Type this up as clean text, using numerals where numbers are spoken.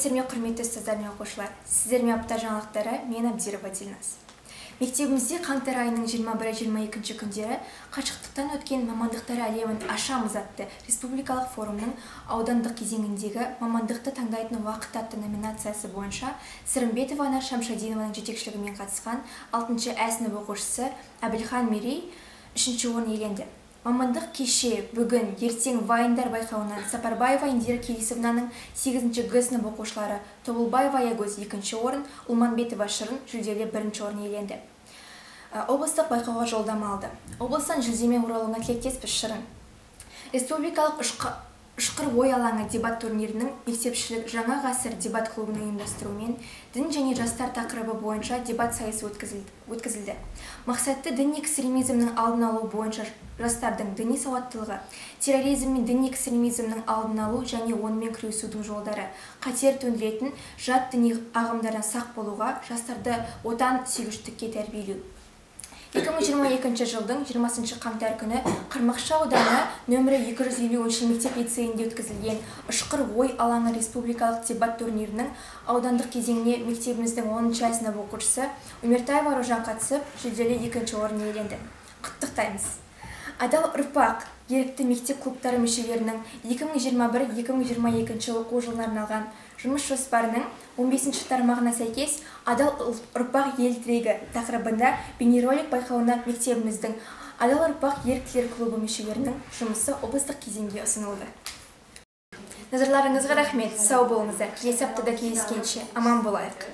Сәлеметсіздер ме, құрметті ұстаздар мен оқушылар! Сіздермен апта жаңалықтары, мен Абдирова Дильназ. Мектебімізде қаңтар айының 21-22 күндері қашықтықтан өткен «Мамандықтар әлемін ашамыз» атты республикалық форумның аудандық кезеңіндегі «Мамандықты таңдайтын уақыт» атты номинациясы бойынша Сырымбетова Анар Шамшадинованың жетекшілігімен қатысқан 6 ә сынып оқушысы Әбілхан Мерей 3 орын иеленді. Мамандық кеше, бүгін, ертең вайндар байқауынан Сапарбаева Индира Келісовнаның 8 Г сынып оқушылары Тобылбаева Аягөз 2 орын, Ұлманбетова Шырын жүлделі 1 орын иеленді. Облыстық байқауға жолдама алды. Облыстан жүлдемен оралуына тілектеспіз, Шырын. Республикалық «Ұшқыр ой алаңы» дебат турнирінің мектепішілік «Жаңа ғасыр» дебат клубының ұйымдастыруымен дін және жастар тақырыбы бойынша дебат сайысы өткізілді. Мақсаты діни экстремизмнің алдын алу бойынша жастардың діни сауаттылығы, терроризм мен діни экстремизмнің алдын алу және онымен күресудің жолдары, қатер төндіретін жат діни ағымдардан сақ болуға жастарды отан сүйгіштікке тәрбиелеу. 2022 жылдың 20 қаңтар күні Қармақшы ауданы нөмірі 253 мектеп лицейінде өткізілген «Ұшқыр ой алаңы» республикалық дебат турнирінің аудандық кезеңіне мектебіміздің 10 сынып оқушысы Умертаева Аружан қатысып, жүлделі 2 орын иеленді. Құттықтаймыз! «Адал ұрпақ» ерікті мектеп клубтары мүшелерінің 2021-2022 оқу жылына арналған жұмыс жоспарының 15 тармағына сәйкес «Адал ұрпақ ел тірегі» тақырыбында бейнеролик байқауына мектебіміздің «Адал ұрпақ» еріктілер клубы мүшелерінің жұмысы облыстық кезеңге ұсынылды. Назарларыңызға рахмет, сау болыңыздар. Келесі аптада кездескенше аман болайық.